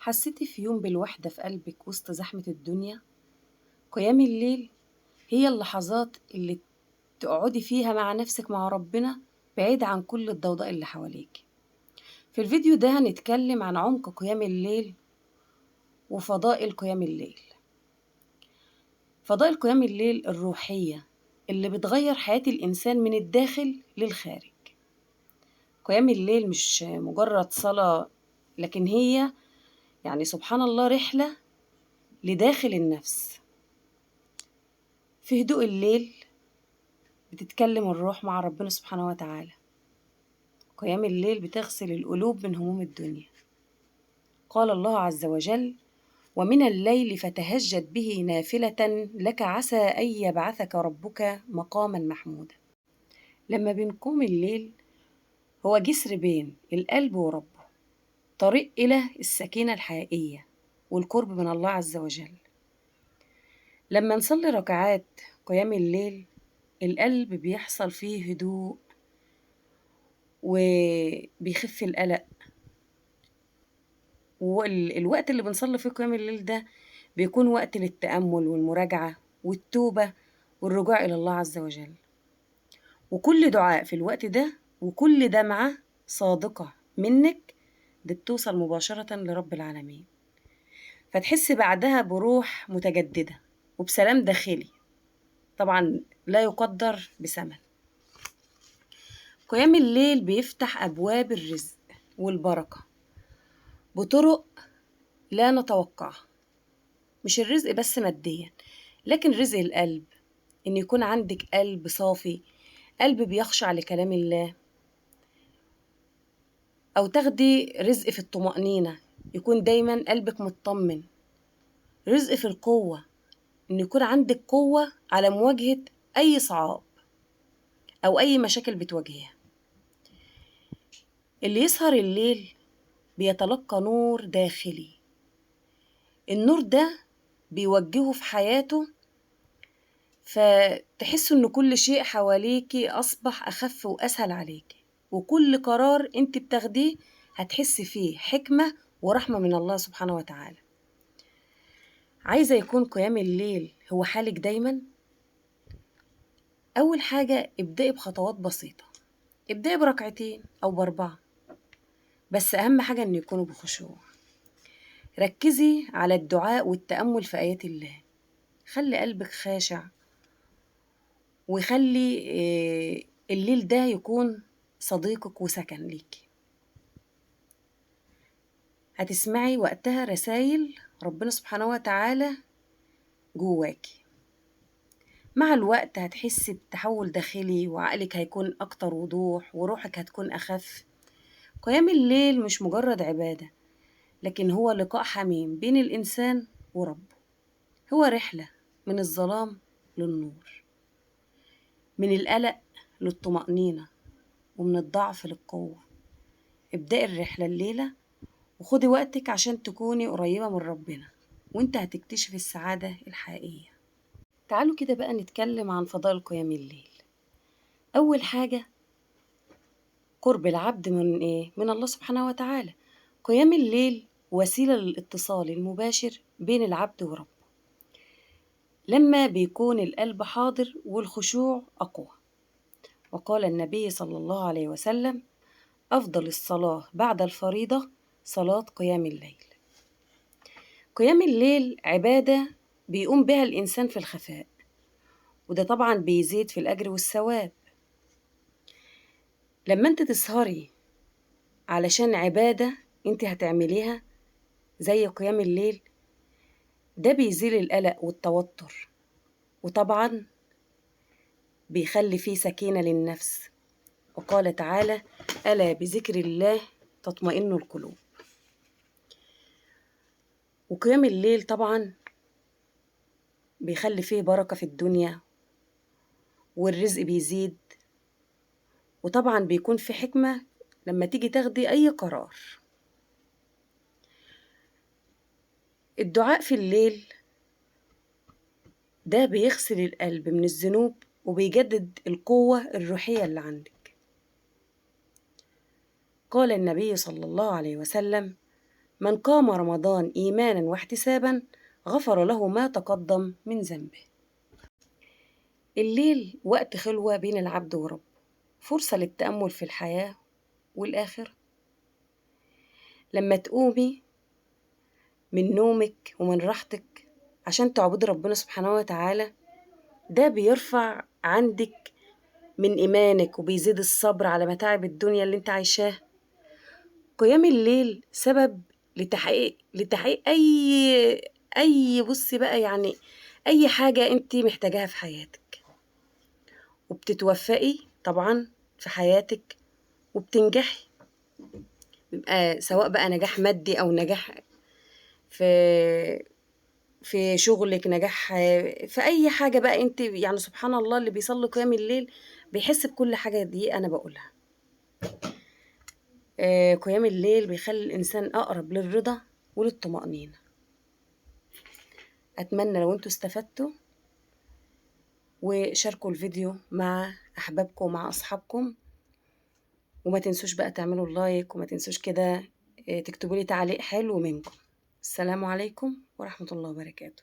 حسيتي في يوم بالوحدة في قلبك وسط زحمة الدنيا؟ قيام الليل هي اللحظات اللي تقعدي فيها مع نفسك مع ربنا، بعيد عن كل الضوضاء اللي حواليك. في الفيديو ده هنتكلم عن عمق قيام الليل وفضائل قيام الليل. فضائل قيام الليل الروحية اللي بتغير حياة الإنسان من الداخل للخارج. قيام الليل مش مجرد صلاة، لكن هي يعني سبحان الله رحلة لداخل النفس. في هدوء الليل بتتكلم الروح مع ربنا سبحانه وتعالى. قيام الليل بتغسل القلوب من هموم الدنيا. قال الله عز وجل: ومن الليل فتهجد به نافلة لك عسى أن يبعثك ربك مقاما محمودا. لما بنقوم الليل هو جسر بين القلب وربه، طريق إلى السكينة الحقيقية والقرب من الله عز وجل. لما نصلي ركعات قيام الليل القلب بيحصل فيه هدوء وبيخف القلق. والوقت اللي بنصلي فيه قيام الليل ده بيكون وقت للتأمل والمراجعة والتوبة والرجوع إلى الله عز وجل. وكل دعاء في الوقت ده وكل دمعة صادقة منك دي بتوصل مباشرة لرب العالمين، فتحس بعدها بروح متجددة وبسلام داخلي طبعا لا يقدر بثمن. قيام الليل بيفتح أبواب الرزق والبركة بطرق لا نتوقعها. مش الرزق بس ماديا، لكن رزق القلب، إن يكون عندك قلب صافي، قلب بيخشع لكلام الله، أو تاخدي رزق في الطمأنينة، يكون دايما قلبك مطمن. رزق في القوة، إن يكون عندك قوة على مواجهة أي صعاب أو أي مشاكل بتواجهها. اللي يسهر الليل بيتلقى نور داخلي، النور ده بيوجهه في حياته، فتحس إن كل شيء حواليكي أصبح أخف وأسهل عليكي، وكل قرار انت بتاخديه هتحسي فيه حكمة ورحمة من الله سبحانه وتعالى. عايزة يكون قيام الليل هو حالك دايما؟ أول حاجة ابدأي بخطوات بسيطة، ابدأي بركعتين أو ب4، بس أهم حاجة إن يكونوا بخشوع. ركزي على الدعاء والتأمل في آيات الله، خلي قلبك خاشع، وخلي الليل ده يكون صديقك وسكن ليكي. هتسمعي وقتها رسائل ربنا سبحانه وتعالى جواكي. مع الوقت هتحسي بتحول داخلي، وعقلك هيكون أكتر وضوح، وروحك هتكون أخف. قيام الليل مش مجرد عبادة، لكن هو لقاء حميم بين الإنسان وربه. هو رحلة من الظلام للنور، من القلق للطمأنينة، ومن الضعف للقوة. ابدأي الرحلة الليلة وخدي وقتك عشان تكوني قريبة من ربنا، وانت هتكتشفي السعادة الحقيقية. تعالوا كده بقى نتكلم عن فضائل قيام الليل. أول حاجة قرب العبد من إيه؟ من الله سبحانه وتعالى. قيام الليل وسيلة للاتصال المباشر بين العبد وربه، لما بيكون القلب حاضر والخشوع أقوى. وقال النبي صلى الله عليه وسلم: أفضل الصلاة بعد الفريضة صلاة قيام الليل. قيام الليل عبادة بيقوم بها الإنسان في الخفاء، وده طبعا بيزيد في الأجر والثواب. لما انت تسهري علشان عبادة انت هتعمليها زي قيام الليل، ده بيزيل القلق والتوتر، وطبعا بيخلي فيه سكينة للنفس. وقال تعالى: ألا بذكر الله تطمئن القلوب. وقيام الليل طبعا بيخلي فيه بركة في الدنيا، والرزق بيزيد، وطبعا بيكون في حكمة لما تيجي تاخدي أي قرار. الدعاء في الليل ده بيغسل القلب من الذنوب وبيجدد القوة الروحية اللي عندك. قال النبي صلى الله عليه وسلم: من قام رمضان إيمانا واحتسابا غفر له ما تقدم من ذنبه. الليل وقت خلوة بين العبد وربه، فرصة للتأمل في الحياة والآخرة. لما تقومي من نومك ومن راحتك عشان تعبدي ربنا سبحانه وتعالى، ده بيرفع عندك من إيمانك وبيزيد الصبر على متاعب الدنيا اللي انت عايشاها. قيام الليل سبب لتحقيق أي بصي بقى يعني أي حاجة انت محتاجاها في حياتك، وبتتوفقي طبعا في حياتك وبتنجحي، بيبقى سواء بقى نجاح مادي أو نجاح في شغلك، نجاح في أي حاجة بقى انت يعني سبحان الله اللي بيصلي قيام الليل بيحس بكل حاجة دي أنا بقولها. قيام الليل بيخلي الإنسان أقرب للرضا وللطمأنينة. أتمنى لو انتوا استفدتوا، وشاركوا الفيديو مع أحبابكم ومع أصحابكم، وما تنسوش بقى تعملوا اللايك، وما تنسوش كده تكتبوا لي تعليق حلو منكم. السلام عليكم ورحمة الله وبركاته.